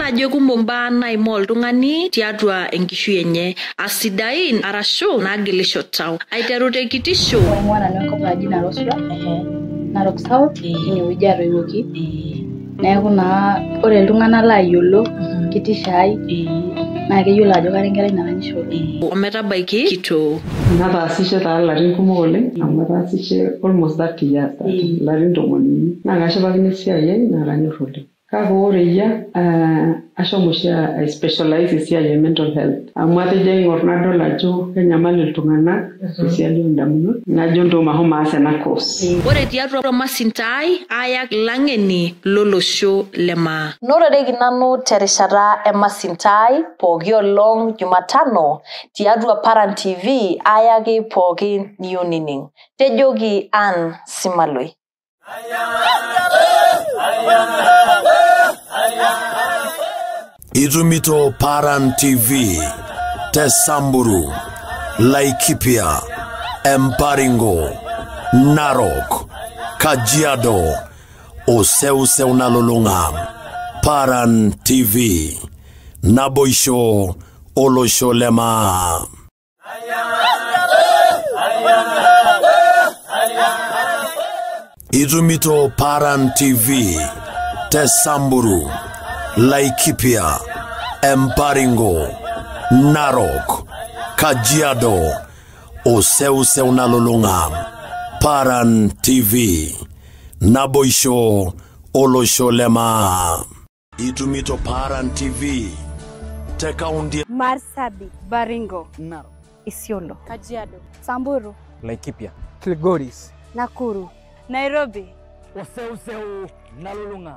Ajo kumok mbaa naimaa oltung'ani tiatua enkishui enye, asidain arashu naagilisho tau. Aiteru tekitisho. Aing'ua nanu enkop naji Narosura, Narok South, tinewueji atoiwuoki. Neeku naa ore iltung'anak laayiolo kitisho ai naa keyiolo ajo kara enkerai naranyisho oleng. Ometabaiki kitoo. Nataasishe taa ilarin kumok oleng amu ataasishe almost 30 years, ilarin 30. Naa kashipakino esiai ai naa kanyorr oleng. Kake ore eyia ashomo oshi ai specialize esiai e mental health amu atejo aing'or nadol ajo kenyamal iltung'anak tesiai oondamunot najo ntoo mahomo aas ena course. Ore tiatua Masintai ayak ilang'eni lolosho le maa. Notoreki nanu terishata e Masintai pooki olong Jumatano tiatua Paran TV ayaki pooki niyieu nining. Tejoki Ann Simaloi. Itumito Paran TV te Samburu, Laikipia, Emparingo, Narok, Kajiado, Oseuseu nalulung'a. Paran TV, naboisho olosho le maa. Itumito Paran TV te Samburu, Laikipia, Emparingo, Narok, Kajiado, Oseuseu nalulung'a. Paran TV, naboisho olosho le maa. Itumito Paran TV te kaunti Marsabit, Baringo, Narok, Isiolo, Kajiado, Samburu, Laikipia, Kilgoris, Nakuru, Nairobi, Oseuseu nalulung'a.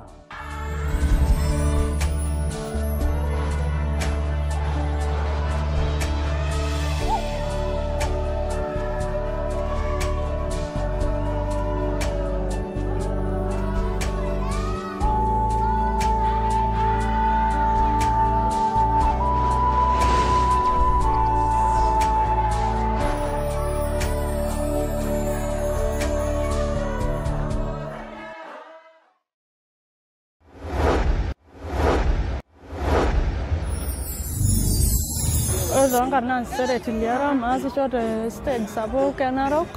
Ore toonkarn naa nchere Tiliara, maasisho te stage sapuk e Narok,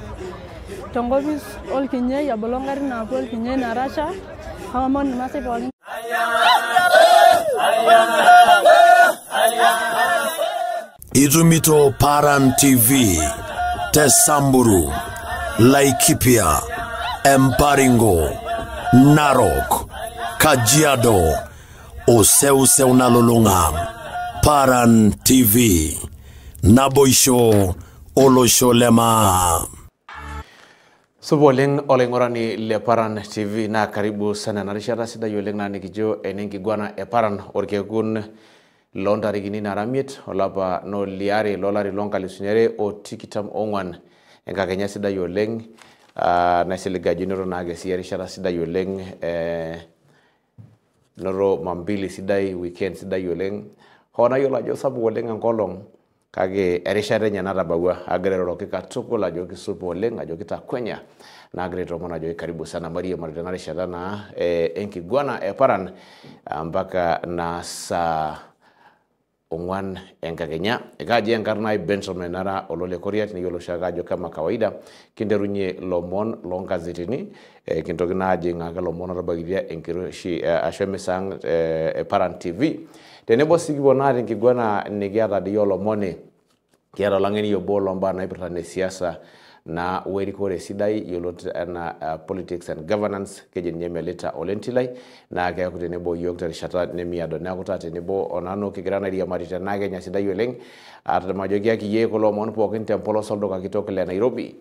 tenkopis olkinyei aboloo ngarin naapuo Olkinyei Narasha, kaomon irmaasai pookin. Itumito Paran TV te Samburu, Laikipia, Emparingo, Narok, Kajiado, Oseuseu nalulung'a. Paran TV, naboisho olosho le maa. Supa oleng olaing'urani le Paran TV naa karibu sana ena rishata sidai oleng naa nikijo enenkiguana e Paran orkekun loontarikini nara imiet olapa naa liare lolari 2024 enkakenya sidai oleng naisilig ajo inoto naake sii erishata sidai oleng inoto mambili sidai weekend sidai oleng hoo nayiolo ajo sapuk oleng enkolong kake erishata enye natabawua agira airoroki katukul ajo kisupa oleng ajo kitakwenya nagira aitoomon ajo karibu sana mairiamari tena rishata naa enkiguana e Paran mpaka naa saa 4 enkakenya. Ekaji enkarna ai Benjamin Nara olole Koriat niyiolo oshiake ajo kama kawaida kinterunye lomon loonkazetini kintoki naa ajing ake lomon otabaikitia enkiroshi ashu emisa ang' e Paran TV tenebo sii kipuo naa tenkiguana nikiata dii olomoni kiata olang'eni obo loombaa naipirta ne siasa naa werikore sidai yiolot enaa politics and governance keji ninye Melita Olentilai naa keeku tenebo yiok terishata nemiado. Neeku taa tenebo onanu kigira nairiamari tena Kenya sidai oleng atamajo kiaki iyie kulo omon pookin tempolos olduka kitok le Nairobi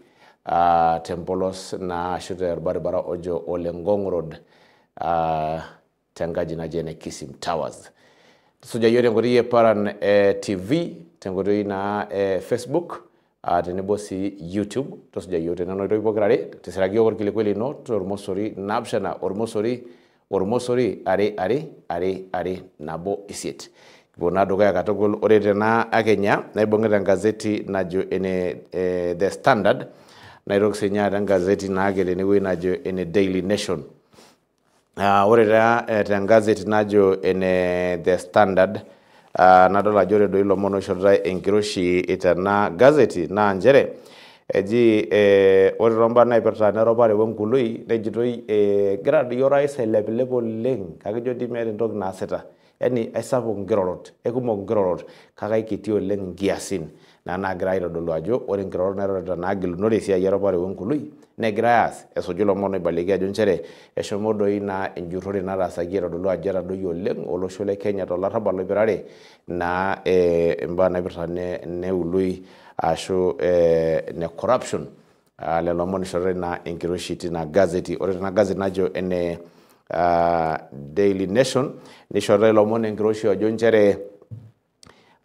tempolos naa ashu torbaribara ojo Ole Ngong Road tenkaji naji ene Kisim Towers. Tusuja yiok tenkoitoi e Paran TV tenkoitoi naa Facebook tenebo sii YouTube. Tusuja yiok tenena oitoi pokira are. Tisiraki yiok orkilikuai lino tormosori 7 ormosori ormosori 2 2 2 2 1 8. Kipuo naa dukuya katukul. Ore tena akenya naibung'ita engazeti najo ene The Standard naitoki siinye aata engazeti naake tenewueji najo ene Daily Nation. Ore taa tengazeti najo ene The Standard, nadol ajo ore doi ilomon oishoritae enkiroshi tena gazeti naa nchere eji ore toombaa naipirta neropare wenkului nejitoi egira doi orais ailepilep oleng, kake ijo dii meeta entoki naasita. Yaani aisapuk nkirorot, aikumok nkirorot kake aikiti oleng nkiasin naa naagira aitodolu ajo ore nkirorot nairorita naagilunore esiai erupare wenkului negirai aas esuju ilomon oibalieki ajo nchere eshomo doi naa enjurrore nataasaki aitodolu ajo etadoyie oleng olosho le Kenya tolarrabal oipirare naa imbaa naipirta neului ashu ne corruption. Lelo omon ishoritae naa enkiroshi tina gazeti. Ore tena gazeti najo ene Daily Nation nishoritae ilomon enkiroshi ajo nchere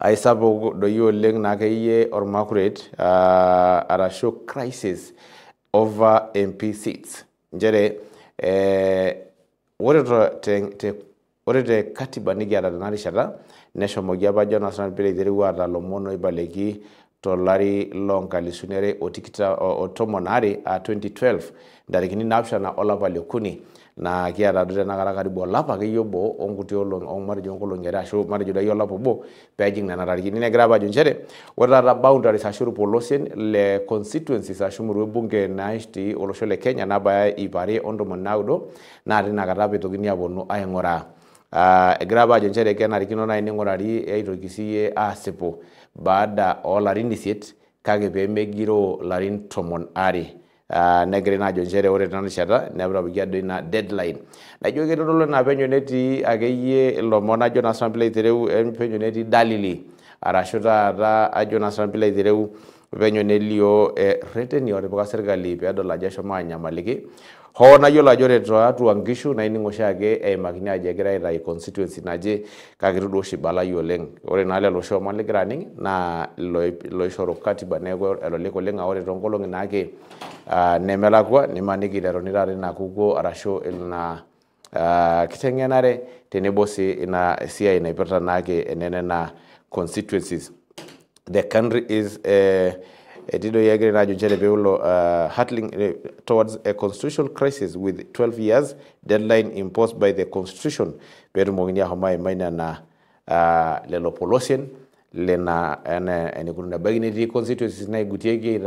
aisapuk doi oleng naa akeyie ormakuret arashu crisis over MP seats. Nchere ore te katiba nikiata tena rishata neshomoki apa ajo naa sinanu piilo aitereu aata ilomon oibaleki tolari loo nkalisuni are o tikitam o tomon aare aa 2012 ntarikini 7 olapa le okuni, naa kiata duo tenakata karibu olapa akeyie obo onkuti olong'i matejo nkolong'i are ashu matejo doi olapa obo peejing nena tarikini. Negira apa ajo nchere ore taata boundaries ashu irpolosien le constituencies ashu murua bunge natii olosho le Kenya nabaya 219 naa tinakata apa eitokini aponu aing'uraa. Egira apa ajo nchere kenarikino naaji ning'urari aitoki siyie aasipu baada oolarin 8 kake peemegiroo larin 12. Negira naa ajo nchere ore tena rishata netabaikia doi ina deadline. Naijo kitodolu naa penyo netii akeyie ilomon ajo naa sinanu piilo aitereu penyo netii dalili arashu taata ajo naa sinanu piilo aitereu penyo nelio reteni otipika serkali peedol ajo eshomo anyamaliki. Hoo nayiolo ajo ore tiatua nkishu naa ining oshiake eimakini ajo egirai aitayu constituency naje, kake eitu duo oshi ibalayu oleng. Ore naa lelo oshi omon ligira aning naa iloishoru katiba, neeku elelek oleng aa ore toonkolong'i naake nemelakwa nimaniki iteruni taata ina kukuo arashu ina kiteng'enare tenebo sii ina siai naipirta naake enena constituencies. The country is etii doi egira ina ajo nchere peelo hurtling towards a constitutional crisis with 12 years deadline imposed by the constitution peetumokini ahomo aimai nena lelo polosien lena enikununo. Ebaiki netii constituencies naigutieki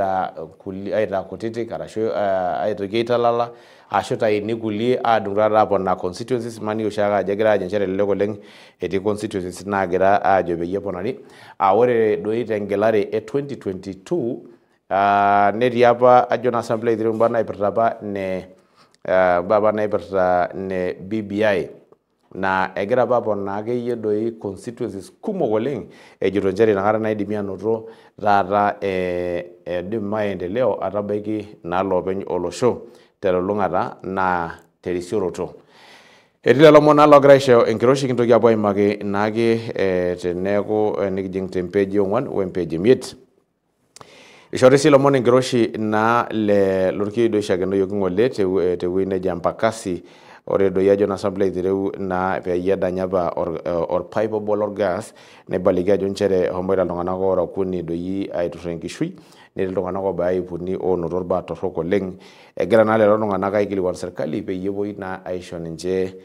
aitaa kutitik arashu aitoki aitalala ashu itayuni kulie aadung taata aponaa constituencies. Imaniki oshiake ajo egira ajo nchere elelek oleng etii constituencies naagira aajo peyie eponari. Ore doi tengelare e 2022 netii apa ajo naa sinanu piilo aitereu imbaa naipirta apa ne imbaa apa naipirta ne BBI na egira apa aponaa akeyie doi constituencies kumok oleng ejito nchere inakata naidimi anoto taata eidim maendeleo atabaiki naa loopeny olosho telulung'ata naa terisioroto. Etii lelo omon naa loogira aisho enkiroshi kintoki apuo aimaki naake teneeku nikijing tempeji 4 wempeji 5. Ishori sii ilomon enkiroshi naa le lorkido oishakenoyioki ng'ole tewueji neji Embakasi. Ore doi ajo naa sinanu piilo aitereu naa peyie edanya apa orpipe obo lorgas neibaliki ajo nchere eshomoita iltung'anak oora okuni doi aiturr enkishui, netii iltung'anak oobaya 300 oonoto irbaa torrok oleng. Egira naa lelo tung'anak aikilikuan serkali peyie epuoi naa aisho ninche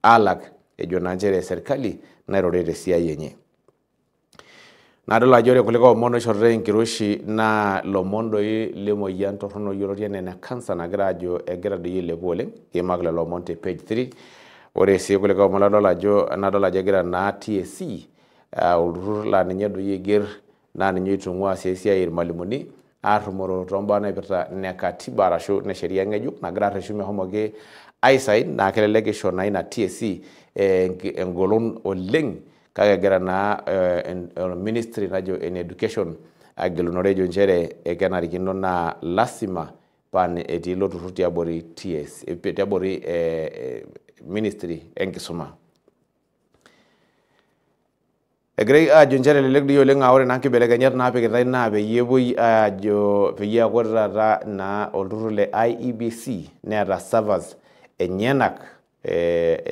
alak ejo naa nchere serkali nairore tesiai enye. Nadol ajo ore kulikae omon oishoritae enkiroshi naa ilomon doi lemoyian torrono yioloti enaa ene cancer nagira ajo egira doi ailepu oleng. Kiimaki lelo omon te page 3. Ore sii kulikae omon ladol ajo nadol ajo egira naa TSC olturrur laa ninye doi oiger naa ninye oitung'ua sii esiai irmalimuni aarrumoro toombaa naipirta ne katiba arashu ne sheria ng'ejuk nagira arreshu meshomoki aisain naa kelelek isho naa ina TSC engolon oleng, kake egira naa ministry najo ene education agilunore ejo nchere ekenarikino naa lasima paa etii ilo turrur tiabori TS tiabori ministry enkisuma. Egirai aajo nchere elelek doi oleng aa ore naa nkibelekenyat naapikitae naa peyie epuoi aajo peyie eeku ore taata naa olturrur le IEBC neeta servers enyenak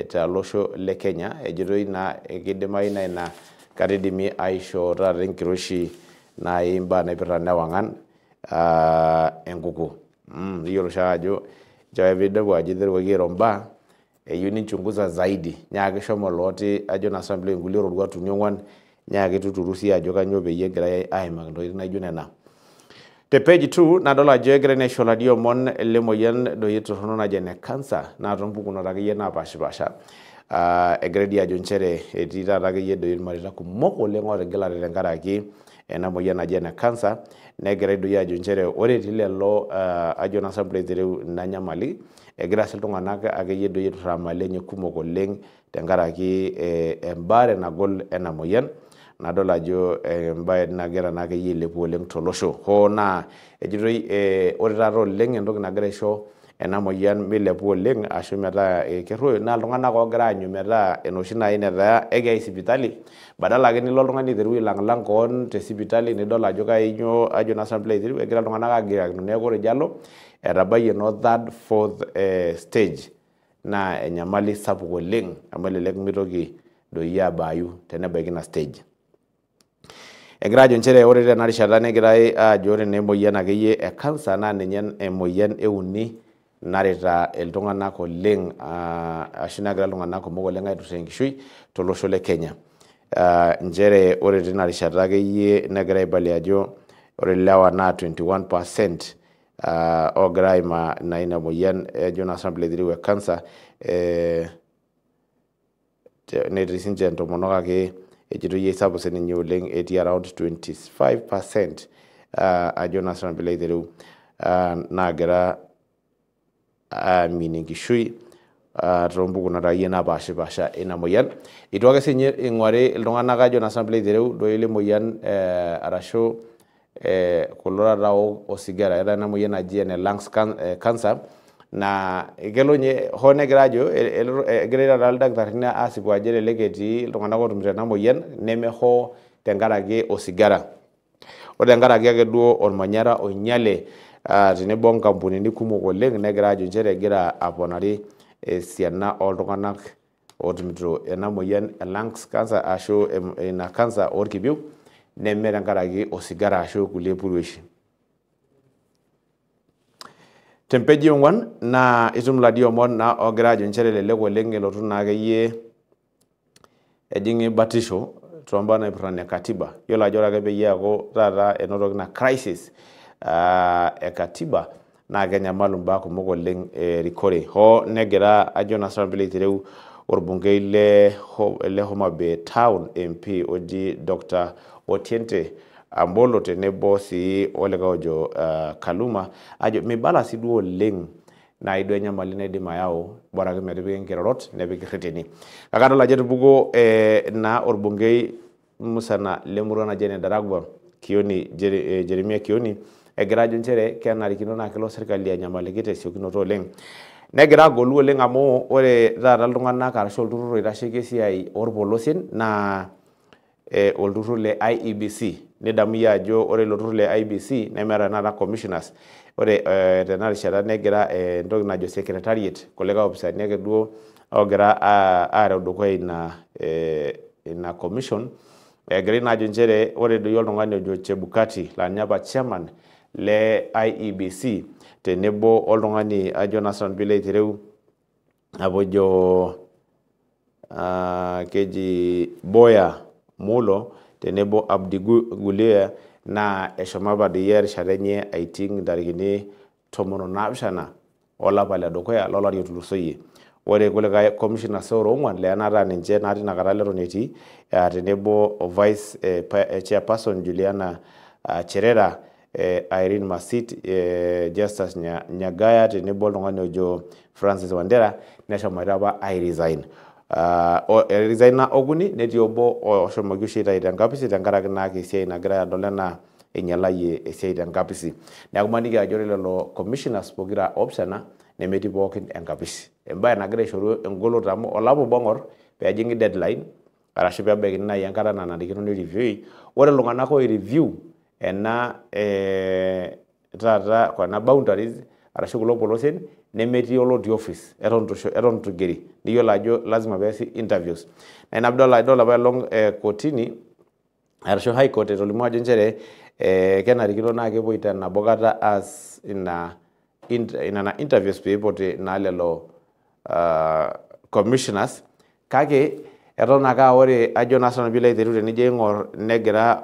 tolosho le Kenya ejitoi naa kidimayu naa ina kata idimi aishoo taata enkiroshi naai imbaa naipirta newang'an enkukuo. Iyiolo oshiake ajo Ncho piinepu ajo iteruaki airo mbaa eyieu ninchunguza zaidi nyaaki shomo looti ajo naa sinanu piilo nkulie roruat uni ong'uan nyaaki tuturu siyie ajo kanyoo peyie egirai aimaki ntokitin naijo nena. Te page 2 nadol ajo egirai aisho iladuo omon le moyian doi torrono naji ene cancer naa toompukunot akeyie naapashipaasha. Egirai dii ajo nchere etii taata akeyie doi ilmareita kumok oleng ootigilate tenkaraki ena moyian naji ene cancer negirai doi ajo nchere ore etii lelo ajo naa sinanu piilo aitereu ina nyamali egira sii iltung'anak akeyie doi aituraa mali enye kumok oleng tenkaraki embaare nagol ena moyian. Nadol ajo embae nagira naa akeyie ailepu oleng tolosho. Hoo naa ejitoi ore taata oleng entoki nagira aisho ena moyian milepu oleng ashu metaa kerruoyo naa iltung'anak oogira aanyu metaa enoshi nai netaa ekiyai sipitali badala ake nilo oltung'ani aiteru ailang'lang koon te sipitali nidol ajo kainyoo ajo naa sinanu piilo aitereu egira iltung'anak agirakino neeku ore ijo alo etabayie noo third fourth stage naa enyamali sapuk oleng amu elelek mitoki doi abaayu tenebaiki ina stage. Egira ajo nchere ore tena rishata negirai aajo ore naa emoyian akeyie e cancer naa ninye emoyian euni narita iltung'anak oleng ashu nagira iltung'anak kumok oleng aiturraa enkishui tolosho le Kenya. Nchere ore tina rishata akeyie negira aibalie ajo ore ilewa naa 21% oogira aimaa naa ina moyian ajo naa sinanu piilo aitereu e cancer netii sinche intomonok ake ejitoi aisapuk sininye oleng etii around 25% ajo naa sinanu piilo aitereu naagira aiminie enkishui toompukunot akeyie napaashipaasha ina moyian. Eitu ake sinye ing'uari iltung'anak ajo naa sinanu piilo aitereu doi le moyian arashu kulo taata ook osigara. Eetae ena moyian naji ene lungs cancer naa kelo ninye hoo negira ajo egira taata ildakitarini aasipu ajo elelek etii iltung'anak ootumito ena moyian neme hoo tenkaraki osigara. Ore tenkaraki ake duo ormanyara oinyale tenebo nkampunini kumok oleng negira ajo nchere egira aponari esiana ooltung'anak ootumito ena moyian e lungs cancer ashu ina cancer oorkipieu neme tenkaraki osigara ashu kulie puruoishi. Tempeji ong'uan naa itum iladuo omon naa oogira ajo nchere elelek oleng elotu naa akeyie ejing'i batisho toombaa naipirta ine katiba. Yiolo ajo ore ake peyie eeku taata enotoki ina crisis e katiba naa kenyamalu imbaa kumok oleng erikore. Hoo negira ajo naa sinanu piilo aitereu orbungei le Homa Bay Town MP oji Dr. Otiende Amolo tenebo sii olikae ojo Kaluma ajo mibala sii duo oleng nai duo enyamali naidim ayau bora ake metipiki nkirorot nepiki irreteni. Kake adol ajo etupukuo naa orbungei musana lemurua naji ene Ndaragwa Kioni Jeremia Kioni egira ajo nchere kenarikino naa kelo sirkali anyamaliki tesiokinoto oleng. Negira agolu oleng amu ore taata iltung'anak arashu olturrur oitasheki esiai orpolosien naa olturrur le IEBC. Nidamu iyie ajo ore ilo turrur le IEBC nemeeta tenakata commissioners. Ore tena rishata negira entoki najo secretariat kulikae opisani ake duo oogira aareu dukuya ina commission egirai naa ajo nchere ore doi oltung'ani ojo Chebukati laa ninye apa chairman le IEBC tenebo oltung'ani ajo naa sinanu piilo aitereu apa ojo keji Boya Mulo tenebo Abdi Gulia naa eshomo apa doi erishata enye aiting intarikini 17 olapa ledukuya lolari otulusoyie. Ore kulikae commissioners ora ong'uan le ninche naa tinakata leton etii tenebo vice chairperson Juliana Cherera, Irene Masit, Justus Nyagaya tenebo oltung'ani ojo Francis Wandera neshomoita apa ai-resign. Resigna okuni netii obo oshomoki oshi aitayu tenkapisi tenkaraki naake esiai nagirai adol enaa einyialayie esiai tenkapisi. Neeku imaniki ajo ore lelo commissioners pokira oopishana nemetii pookin enkapisi. Embae nagira aishoru engoloto amu olapa obo eng'or peejing'i deadline arashu peebaikini naaji enkata nanarikino nireviewi. Ore iltung'anak oi-review ena taata kuna boundaries arashu kulo polosien nemetii olotii office eton eitu eigeri. Niyiolo ajo lazima peesi interviews. Naa ina piidol idol apa elong kotini arashu high court etolimuo ajo nchere kenarikino naa kepuoi tenabo kata aas ina nena interviews peipoti naa lelo commissioners kake eton ake aa ore ajo naa sinanu piilo aiteru tenijo aing'or negira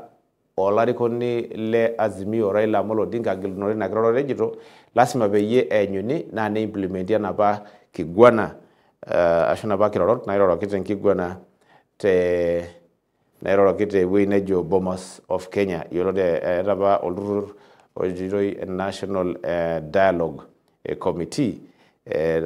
olarikoni le Azimio Raila Amolo Odinga agilunore ina kiroroto ejito lasima peyie eenyuni naa neimplementi enapa kiguana ashu napa kirorot nairoroki tenkiguana te nairoroki tewueji nejo Bomas of Kenya yiolot eeta apa olturrur ojitoi National Dialogue Committee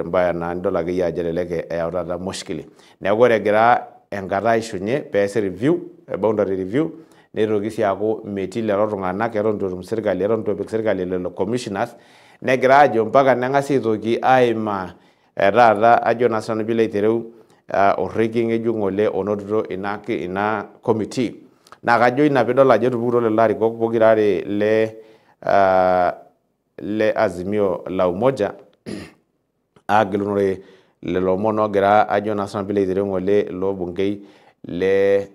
mbaya naa nidol akeyie ajo elelek eyau taata mushkili. Neeku ore egira enkata aishunye peesi review, boundary review, neitoki sii aaku metii lelo tung'anak eton eitu etum sirkali, eton eitu epik sirkali lelo commissioners, negira aajo mpaka neng'asi aitoki aimaa taata ajo naa sinanu piilo aitereu orrekie ng'ejuk ng'ole onotito ina committee. Naa kajo ina piidol ajo etupukutuo lelo arikok pokira are le Azimio la Umoja agilunore lelo omon oogira ajo naa sinanu piilo aitereu ng'ole ilo bungei le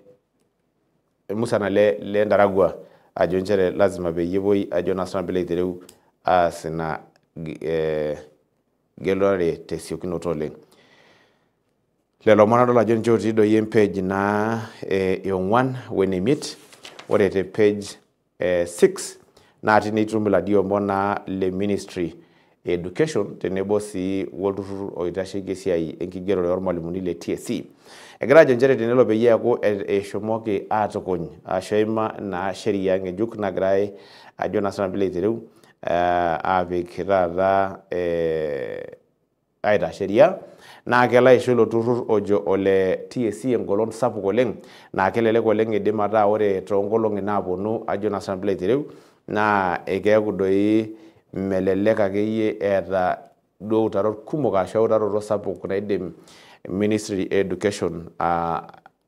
musana le Ndaragwa ajo nchere lazima peyie epuoi ajo naa sinanu piilo aitereu aas ina gelare tesiokinoto oleng. Lelo omon adol ajo ninche otii doi empage naa e 4 wene 5. Ore te page 6 naa tine itum iladuo omon naa le Ministry Education tenebo sii wolturrur oitasheki esiai enkigerore ormalimuni le TSC. Egira ajo nchere tenelo peyie eeku eshomoki aatukuny ashu eima naa sheria ng'ejuk nagirai ajo naa sinanu piilo aitereu aapik taata aitaa sheria naa kelo aisho ilo turrur ojo ole TSC engolon sapuk oleng naa kelelek oleng eidim ataa ore toonkolong'i naaponu ajo naa sinanu piilo aitereu naa ekeeku doi melelek akeyie eeta duo utarot kumok ashu eutaroto sapuk naidim Ministry Education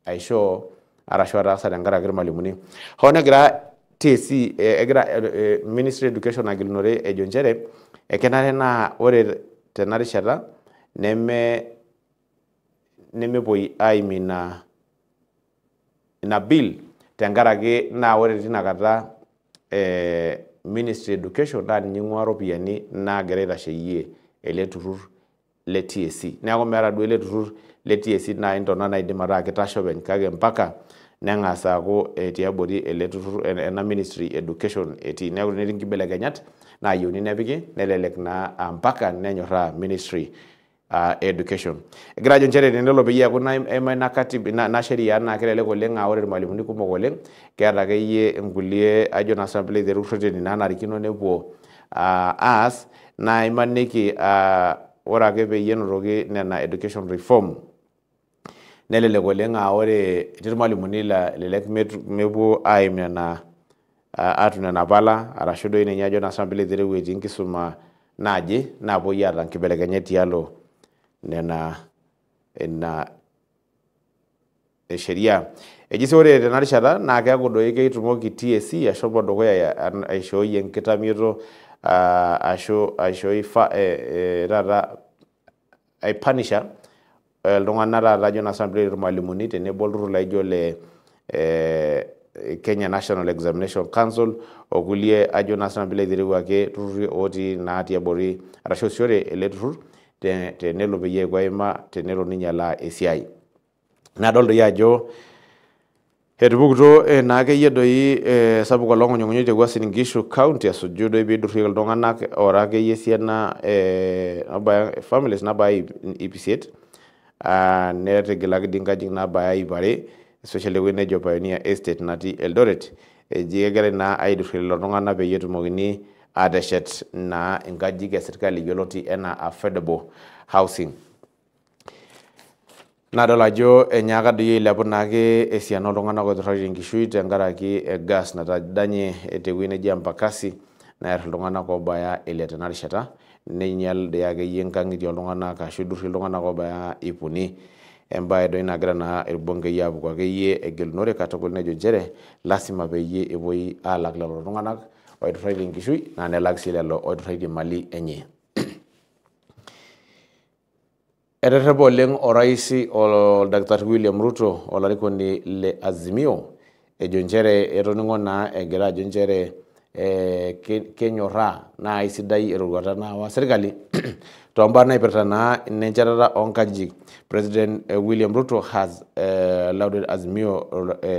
aishoo arashu ataasa tenkaraki irmalimuni. Hoo negira TSC egira Ministry Education agilunore ejo nchere ekenare naa ore tena rishata nemepuoi aimie ina bill tenkaraki naa ore tinakata Ministry Education naa ninye ing'ua iropiyiani naagira aitasheyie ele turrur le TSC. Neeku meeta duo ele turrur le TSC nai intona naidim ataa kitashe openy kake mpaka neng'as aaku tiabori ele turrur ena Ministry Education etii. Neeku tenetii nkibelekenyat naayieuni nepiki nelelek naa mpaka nenyorraa Ministry Education. Egira ajo nchere tenelo peyie eeku eima ina katiba ina sheria naa kelelek oleng aa ore irmalimuni kumok oleng keeta akeyie nkulie ajo naa sinanu piilo aiteru rreteni naanarikino nepuo aas naa imaniki ore ake peyie enotoki nena education reform nelelek oleng aa ore etii irmalimuni laa elelek mepuo aim nena aatum nena pala arashu doi ninye ajo naa sinanu piilo aitereu etii nkisuma naaje naapuoi aata nkibelekenyat tialo nena ina sheria. Eji sii ore tena rishata naa keeku doi ketumoki TSC ashomo dukuya aishooi enkitamioto ashu aishooi taata aipanisha iltung'anak taata ajo naa sinanu piilo irmalimuni tenebo olturrur laijo le Kenya National Examination Council okulie ajo naa sinanu piilo aitereu ake turruri otii naa tiabori arashu oosishore ele turrur tenelo peyie eeku eima tenelo ninyialaa esiai. Nadol doi ajo etupukutuo naa akeyie doi sapuk olong'unyung'unyi te Uasin Gishu County asuju doi piidurrieki iltung'anak ora akeyie esiana nabaya families nabaya 800 netigilaki dii nkajijik nabaya 200 especially ewueji nejo Pioneer Estate natii Eldoret. Eji kegirai naa aidurrie lelo tung'anak peyie etumokini aateshet naa inkajijik e sirkali yioloti enaa affordable housing. Nadol ajo enyaaka doi ailepu naake esiana oltung'anak oiturraitie enkishui tenkaraki gas natadanye tewueji neji Embakasi neer iltung'anak oobaya 6 tena rishata neinyal doi akeyie nkang'itie oltung'anak ashu idurrie iltung'anak oobaya 300. Embae doi nagira naa irbungei aapuku akeyie egilunore katukul nejo nchere lasima peyie epuoi aalak lelo tung'anak oiturraitie enkishui naa nelaki sii lelo oiturraitie imali enye. Eterrepa oleng orais Oldakitari William Ruto olarikoni le Azimio ejo nchere etoning'o naa egira ajo nchere kenyoraa naa aisidai eroruata naawa serkali tombaa naipirta naa enchetata oonkajijik. President William Ruto has lauded Azimio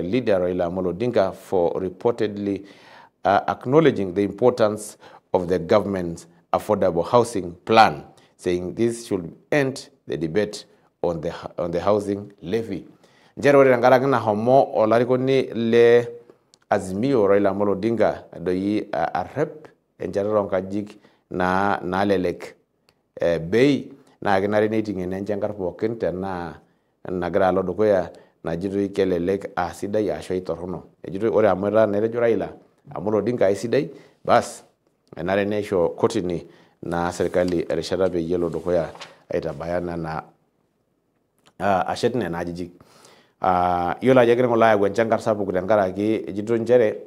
leader Raila Amolo Odinga for reportedly acknowledging the importance of the government's affordable housing plan, saying this should end the debate on the housing levy. Nchere ore tenkaraki nahomo olarikoni le Azimio Raila Amolo Odinga doi arep enchetata oonkajijik naa naalelek bei naa kenare neiting'ie enchangar pookin tenaa nagira alo dukuya najitoi kelelek aa sidai ashu aitorrono. Ejitoi ore amu etaa netejo Raila Amolo Odinga aisidai, bas enare neisho kotini naa serkali erishata peyie elo dukuya aitabaya nena ashet nena ajijik. Yiolo ajo egira ng'ole ayau enchangar sapuk tenkaraki ejito nchere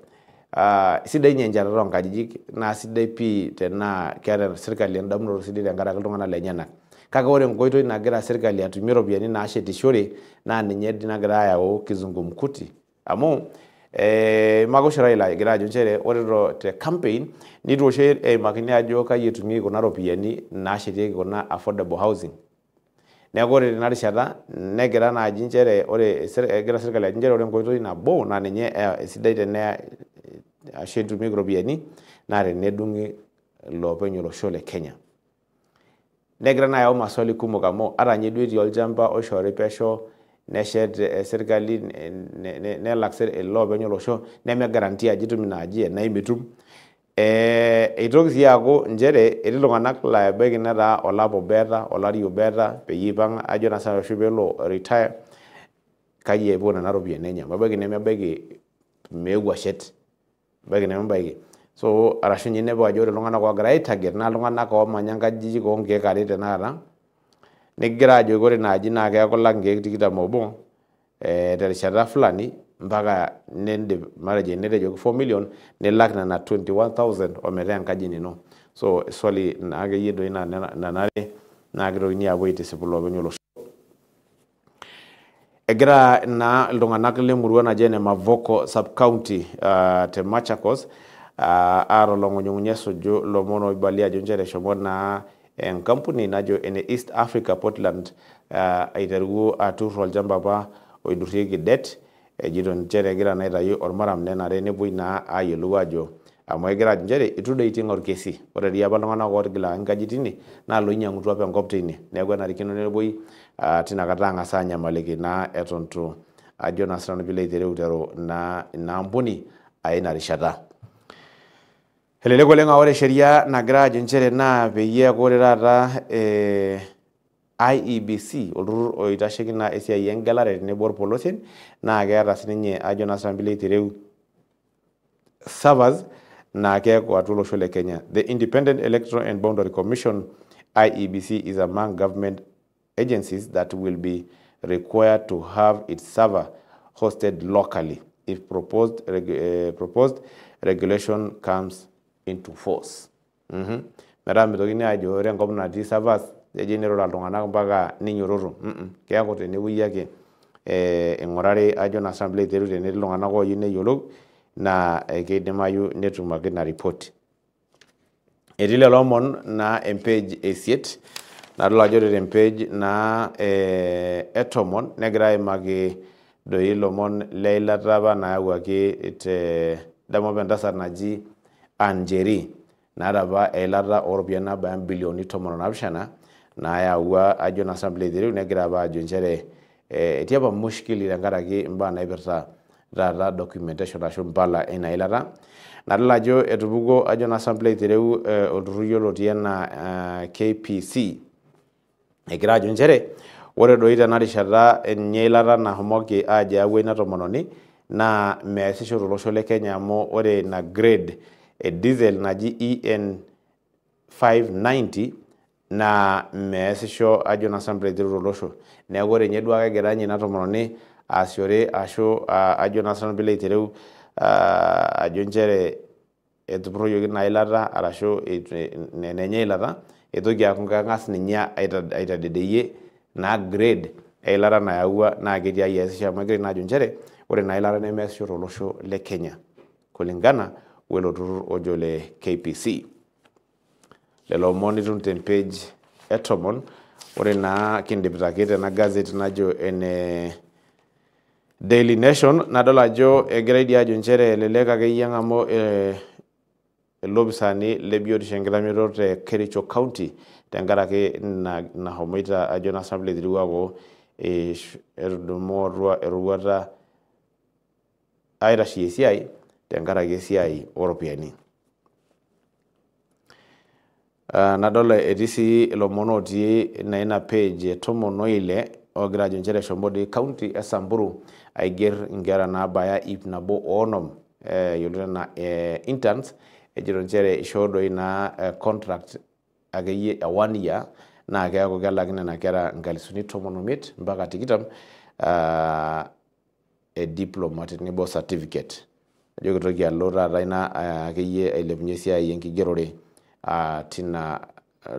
sidai ninye enchetata oonkajijik naa sidai pii tenaa keeta serkali endamunoto sidai tenkaraki iltung'anak lenyenak. Kake ore enkoitoi nagira serkali atumie iropiyiani naashetishore naa ninye nagira ayau kizungumkuti. Amu eimaka oshi Raila egira ajo nchere ore te campaign neitu oshi eimakini ajo kai etumieki kuna ropiyiani naashetieki kuna affordable housing. Neeku ore tena rishata negira naaji nchere ore egira serkali ajo nchere ore enkoitoi nabo naa ninye sidai tene ashu etumieki iropiyiani naa tenedung'i iloopeny olosho le Kenya. Negira naa ayau maswali kumok amu ata ninye duo etii olchamba oishoori pesho neshet serkali nelak iloopeny olosho neme guarantee ajo itum ina aji enaa mitum. Eitoki sii aaku nchere etii iltung'anak laa ebaiki netaa olapa obo eeta olari obo eeta peyie eipang' ajo naa sinanu ashu peelo retire kai epuo nena ropiyiani enye amu ebaiki nemebaiki meeu ashet ebaiki nemebaiki. So arashu ninye inepu ajo ore iltung'anak oogira ai target naa iltung'anak oomanya nkajijik oonkeek are tenakata nikigira ajoki ore ina aji naa keeku ilak inkeek 21 terishata fulani mpaka nindip matejo enetejoki 4 million nilak nena 21,000 ometaa enkaji ino. So swali naa akeyie doi nanare naa kitokini aapuo aitisipu iloopeny olosho. Egira naa iltung'anak lemurua naji ene Mavoko sub-county te Machakos aatolong'unyung'unye esuju ilomon oibalia ajo nchere eshomo naa enkampuni najo ene East Africa Portland aiteru atur olchamba apa oidurrieki det ejito nchere egira naa aitayu ormaram nenare nepuoi naa ayiolou ajo amu egira ajo nchere eitu doi eiting orkesi. Ore dii apa iltung'anak ootigilaka nkajijik tine naa loinyang'utua apa enkop teine neeku enarikino nepuoi tinakata ang'as aanyamaliki naa eton itu ajo naa sinanu piilo aiteru naa ina ampuni aya ina rishata. Elelek oleng aa ore sheria nagira ajo nchere naa peyie eeku ore taata IEBC olturrur oitasheki naa esiai engelare tenebo orpolosien naa keeta sininye ajo naa sinanu piilo aitereu servers naa keeku atua olosho le Kenya. The Independent Electoral and Boundary Commission IEBC is among government agencies that will be required to have its server hosted locally if proposed regulation comes into force. Metaa mitokini aajo ore enkop natii servers ejo nirura iltung'anak mpaka ninyoroto. Keeku tenewueji ake ing'urari ajo naa sinanu piilo aiteru tenetii iltung'anak ooyieu neyiolou naa keidimayu netum ake ina ripoti. Etii lelo omon naa empage e 8 nadol ajo ore tempage naa e 10 negira aimaki doi ilomon leilata apa nayawuaki te damu apa entasat naji Anjeri naata apa eilata ooropiyiani naabaya imbilioni 17 nayawua ajo naa sinanu piilo aitereu negira apa ajo nchere etii apa mushkili tenkaraki imbaa naipirta taata documentation ashu impala ina ilata. Nadol ajo etupukuo ajo naa sinanu piilo aitereu olturrur yioloti enaa KPC egira ajo nchere ore doi tena rishata enye ilata nashomoki aajo eyawua ina tomononi naa meesisho tolosho le Kenya amu ore ina grade e diesel naji EN 590 naa meesisho ajo naa sinanu piilo aitereu tolosho. Neeku ore ninye duo ake egira ninye ina tomononi aasishore ashu ajo naa sinanu piilo aitereu ajo nchere etupuroyioki ina ilata arashu enenye ilata etoki aaku keng'as ninye aitadedeyie naa grade eilata nayawua naa ketii ai easisho amu egira ina ajo nchere ore ina ilata nemeesisho tolosho le Kenya kulingana welo turur ojo le KPC. Lelo omon itum te page e 10. Ore naa kindipita ake tena gazeti najo ene Daily Nation, nadol ajo egirai dii ajo nchere elelek akeyie eng'amu ilopisaani le biotisho enkitamioto te Kericho County tenkaraki nahomoita ajo naa sinanu piilo aitereu aaku etudumu eroruata aitasheyie esiai tenkaraki esiai ooropiyiani. Nadol etii sii ilomon otii naa ina page 16 ogira ajo nchere eshomo dii county e Samburu aiger inkera naabaya 150 yiolot enaa interns, ejito nchere ishoo doi naa contract akeyie e 1 year naa keeku kelaki nena kera 15,000 mpaka 20 e diploma tenebo certificate. Ajo kitoki alo taata ina akeyie ailepunye esiai enkigerore tina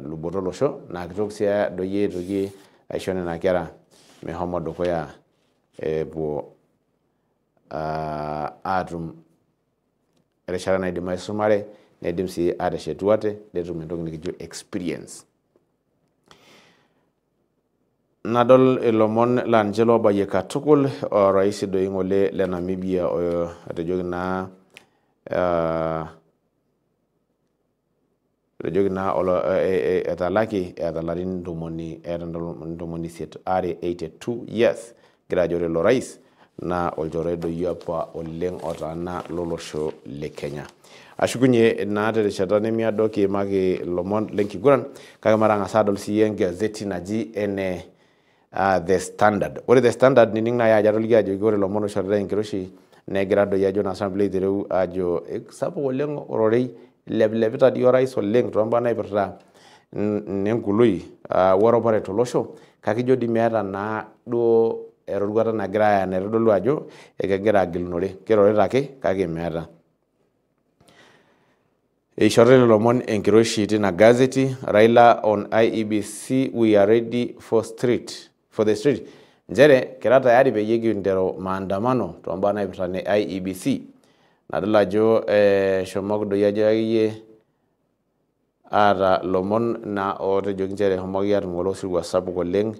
luboto olosho, naa kitoki sii doi aitoki aisho nena kera meshomo dukuya epuo aatum erishata naidim aisumare, neidim sii ateshetu ate, netum entoki nikijo experience. Nadol ilomon laa ninche loobayie katukul orais doi ng'ole le Namibia etejoki naa etalaki eeta ilarin 82 82 years. Egira ajo ore ilo rais naa olchore doi apa oleng otaana lolosho le Kenya. Ashukunye naa terishata nemiado kiimaki ilomon lenkiguran, kake matang'asa adol siyie engazeti naji ene The Standard. Ore The Standard nining naaji ajo atoliki ajoki ore ilomon oishoritae enkiroshi negira doi ajo naa sinanu piilo aitereu ajo sapuk oleng ororei, ilepilepita dii orais oleng toombaa naipirta nenkului weropare tolosho, kake ijo dii meeta naa duo eroruata nagira aaya naitodolu ajo ekegira agilunore, keirorita ake kake meeta. Eishoritae lelo omon enkiroshi tina gazeti. Raila on IEBC, we are ready for the street. Nchere kira tayari peyie kinteru maandamano toombaa naipirta ne IEBC. Nadol ajo eshomoki doi ajo akeyie aata lomon naa ootejoki nchere eshomoki aatum ng'ole osirua sapuk oleng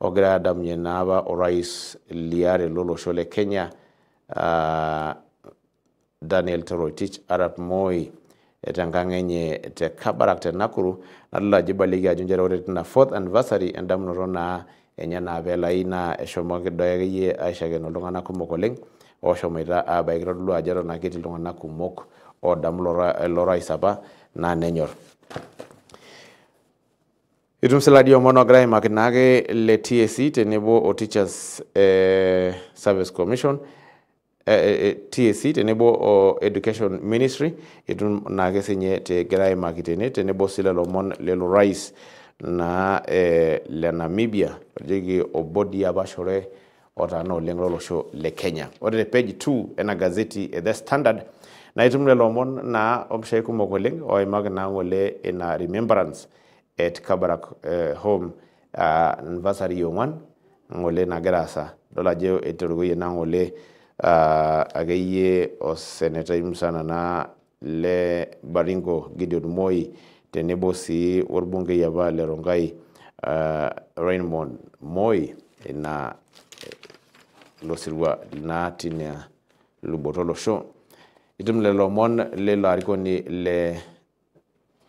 ogirai aadamunye naa apa orais liare lolosho le Kenya Daniel Toroitich arap Moi tenkang enye te Kabarak te Nakuru. Nadol ajo eibalieki ajo nchere ore tina 4th anniversary endamunoto naa enye naa peelai naa eshomoki doi akeyie aishakeno iltung'anak kumok oleng oshomoita aabaiki. Kitodolu ajo eton ake etii iltung'anak kumok oodamu ilo rais apa naa nenyor. Itum sii ladi omon ogira aimaki naake le TSC tenebo o Teachers Service Commission, TSC tenebo o Education Ministry, itum naake sinye tegira aimaki tene tenebo sii lelo omon lelo rais naa le Namibia ojoki obodi apa shore otaana oleng lolosho le Kenya. Ore te page 2 ena gazeti e The Standard naa itum lelo omon naa ompishai kumok oleng oimaki naa ng'ole ina remembrance at Kabarak home anniversary yong'wan ng'ole nagira aasa. Idol ajo etorikoyie naa ng'ole akeyie osenetai musana naa le Baringo Gideon Moi tenebo sii orbungei apa le Rongai Raymond Moi ina ilo sirua naa tina luboto olosho. Itum lelo omon lelo arikoni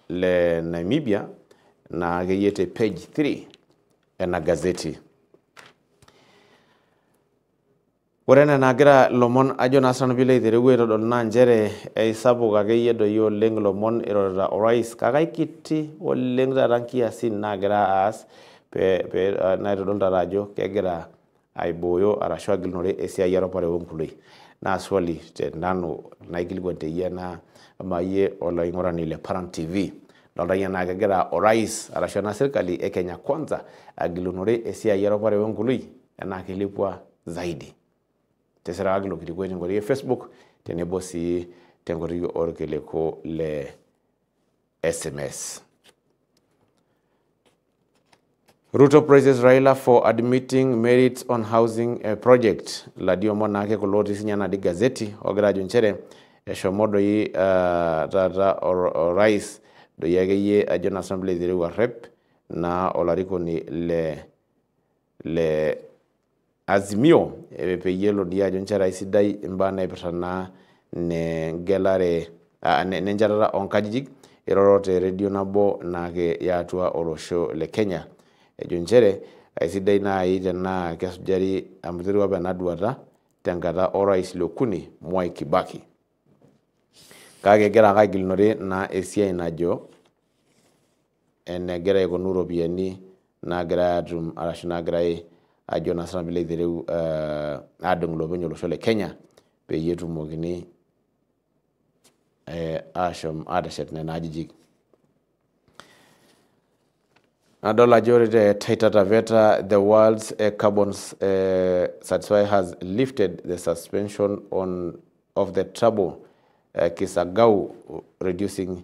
le Namibia naa akeyie te page 3 ena gazeti. Ore ena nagira lomon ajo naa sinanu piilo aitereu aitodolu naa nchere eisapuk akeyie doi oleng lomon irorita orais, kake aikiti oleng taata nkiasin naagira aas naitodolu taata ajo kegira aibooyo arashu agilunore esiai eropare oonkuloi. Naa swali te nanu naikilikuan teyie naa amaa iyie olaing'urani le Paran TV. Idolta iyie naa kegira orais arashu ena serkali e Kenya Kwanza agilunore esiai eropare oonkuloi enaa kilepua zaidi. Tesirakaki ilo kilikuai tenkoitoi e Facebook tenebo sii tenkoitoi orkiliku le SMS. Ruto praises Raila for admitting merits on housing project. Ladi omon naake kulo otii sinye ena gazeti ogira ajo nchere Eshomo doi taata orais doi akeyie ajo naa sinanu piilo aitereu arrep naa olarikoni le Azimio peyie elo dii ajo nchere aisidai imbaa naipirta naa nengelare nenchetata oonkajijik iroro te redio nabo naake tiatua olosho le Kenya. Ejo nchere aisidai naaji tenaa kesujari amu iterua apa ena duata tenkata orais liokuni Mwai Kibaki. Kake egira ake agilunore naa esiai najo enegira aikunu iropiyiani naagirai aatum arashu naagirai ajo naa sinanu piilo aitereu aadung ilopeny olosho le Kenya peyie etumokini ashom ateshet nena ajijik. Nadol ajo ore te Taita Taveta, the world's carbon certifier has lifted the suspension on of the trouble Kisagau, reducing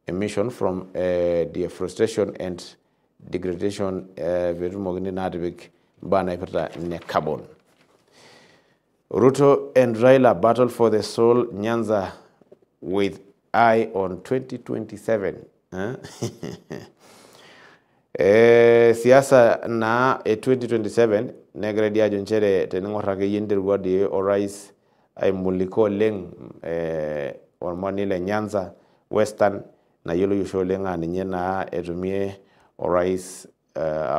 emission from deforestation and degradation peetumokini naa atipik imbaa naipirta ne carbon. Ruto and Raila battle for the sole Nyanza with eye on 2027. Siasa naa 2027 negira dii ajo nchere tening'or akeyie niterua dii orais aimuliko oleng ormoni le Nyanza Western nayioloi oshi oleng aa ninye naa etumie orais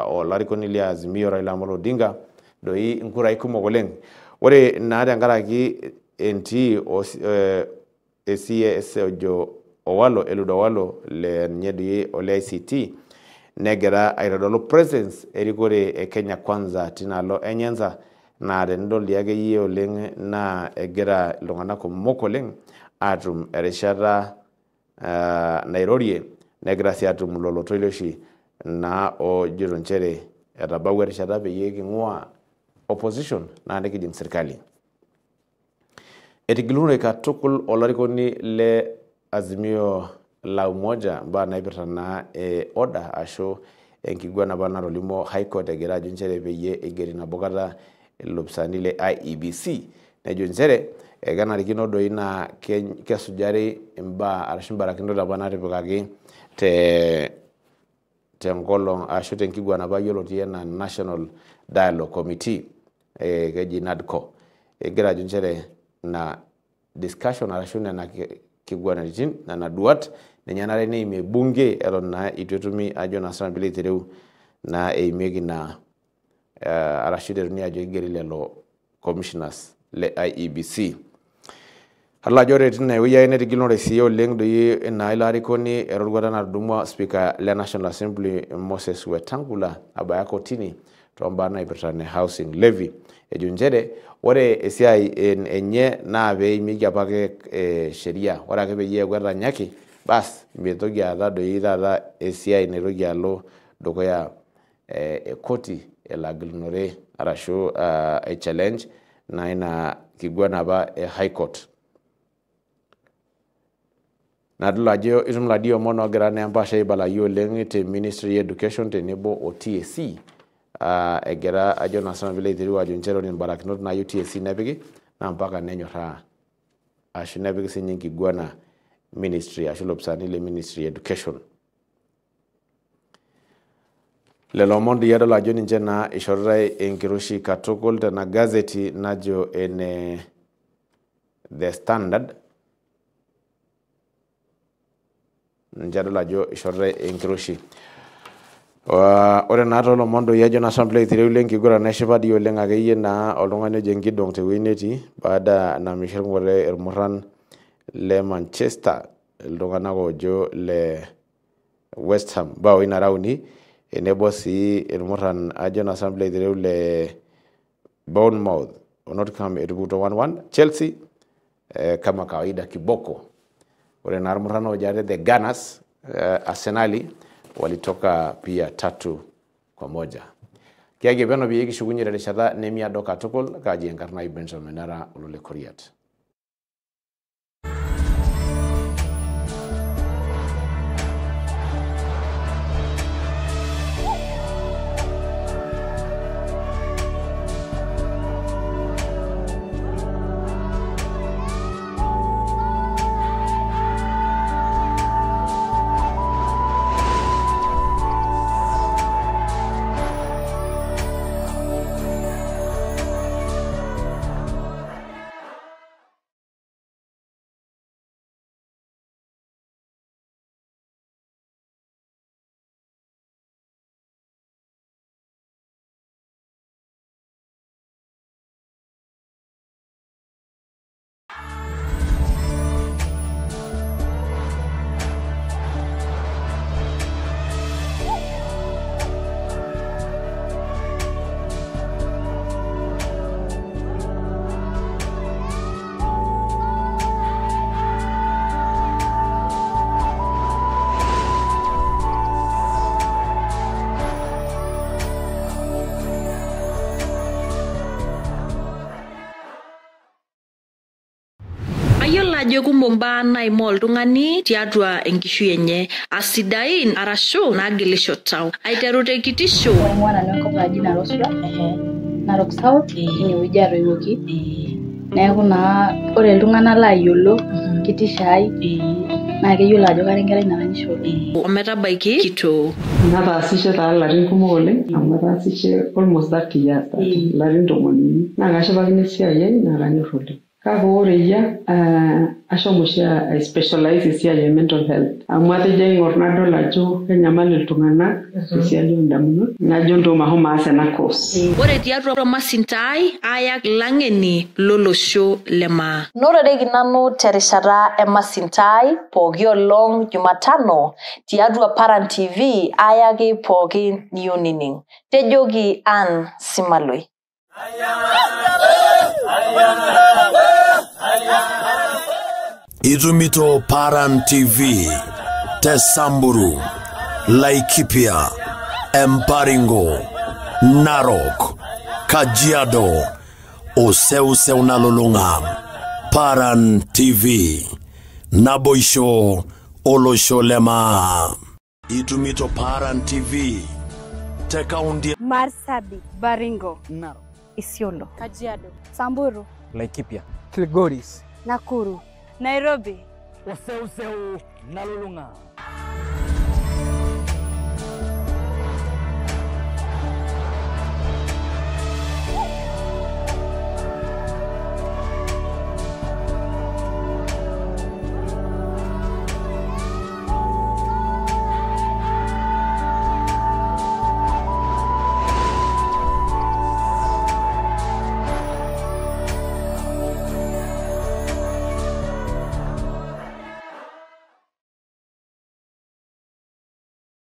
olarikoni le Azimio Raila Amolo Odinga doi inkurai kumok oleng. Ore naa tenkaraki entii CS ojo Owalo Eliud Owalo le ninye doi ole ICT negira aitodolu presence erikore e Kenya Kwanza tinalo e Nyanza naa tenidol dii akeyie oleng naa egira iltung'anak kumok oleng aatum erishata nairorie negira sii atum lelo toiloshi naa ojito nchere etabawua erishata peyie king'ua opposition naa nikijing serkali. Etigilunore katukul olarikoni le Azimio la Umoja mbaa naipirta naa order ashu enkiguana apa natolimuo High Court egira ajo nchere peyie eigeri nabo kata ilopisaani le IEBC. Nejo nchere kenarikino doi naa kesujari imbaa arashu imbarakinot apa natipikaki tenkolong ashu tenkiguana apa yioloti enaa National Dialogue Committee keji NADCO. Egira ajo nchere na discussion arashu nena kiguanaritin nena duat ninye enare neimie bunge eton naa eitu etumi ajo naa sinanu piilo aitereu naa eimieki naa arashu iteruni ajo kigeri lelo commissioners le IEBC. Adol ajo ore tina wueji ake netigilunore sii oleng doi naa ilo arikoni eroruata natudumua speaker le National Assembly Moses Wetangula abaya kotini toombaa naipirta ne housing levy. Ejo nchere ore esiai enye naa peimieki apake sheria, ore ake peyie eeku etanyaki bas mitoki aata doi taata esiai naitoki alo dukuya koti elo agilunore arashu ai challenge naa ina kiguana apa e High Court. Nadol ajo itum iladuo omon oogira naa empaasha aibalayu oleng te Ministry Education tenebo o TSC egira ajo naa sinanu piilo aitereu ajo nchere ore imbarakinot naayieu TSC nepiki naa mpaka nenyorraa ashu nepiki siinye enkiguana ministry ashu ilopisaani le Ministry Education. Lelo omon doi adol ajo ninche naa ishoritae enkiroshi katukul tena gazeti najo ene The Standard. Ninche adol ajo ishoritae enkiroshi. Ore naa toolomon doi ajo naa sinanu piilo aitereu lenkiguran neshipa dii oleng akeyie naa oltung'ani ojo enkidong tewueji netii baada namishirung'ore irmurran le Manchester iltung'anak oojo le West Ham mbaoi nara uni tenebo sii irmurran ajo naa sinanu piilo aitereu le Bournemouth o Nottingham etupukutuo 1-1 Chelsea kama kawaida kiboko. Ore naa irmurran oojo ate The Gunners Arsenali walitoka pia 3-1. Kiaki peno peyie kishukunye terishata nemiado katukul. Kaji enkarna ai Benjamin Nara Olole Koriat. ajo kumok mbaa naimaa oltung'ani tiatua enkishui enye, asidain arashu naagilisho tau. Aiteru te kitisho. Aing'ua nanu enkop naji Narosura, Narok South, inewueji atoiwuoki. Neeku naa ore iltung'anak laayiolo kitisho ai naa keyiolo ajo kara enkerai naranyisho oleng. Ometabaiki kitoo. Nataasishe taa ilarin kumok oleng amu ataasishe almost 30 years, ilarin 30. Naa kashipakino esiai ai naa kanyorr oleng. Kake ore eyia ashomo oshi ai specialize esiai e mental health amu atejo aing'or nadol ajo kenyamal iltung'anak tesiai oondamunot najo ntoo mahomo aas ena course. Ore tiatua Masintai ayak ilang'eni lolosho le maa. Notoreki nanu terishata e Masintai pooki olong Jumatano tiatua Paran TV ayaki pooki niyieu nining. Tejoki Ann Simaloi. Itumito Paran TV te Samburu, Laikipia, Emparingo, Narok, Kajiado, Oseuseu nalulung'a. Paran TV, naboisho olosho lema. Itumito Paran TV te kaunti Marsabit, Baringo, Narok, Isiolo, Kajiado, Samburu, Laikipia, Kilgoris, Nakuru, Nairobi, Oseuseu nalulung'a.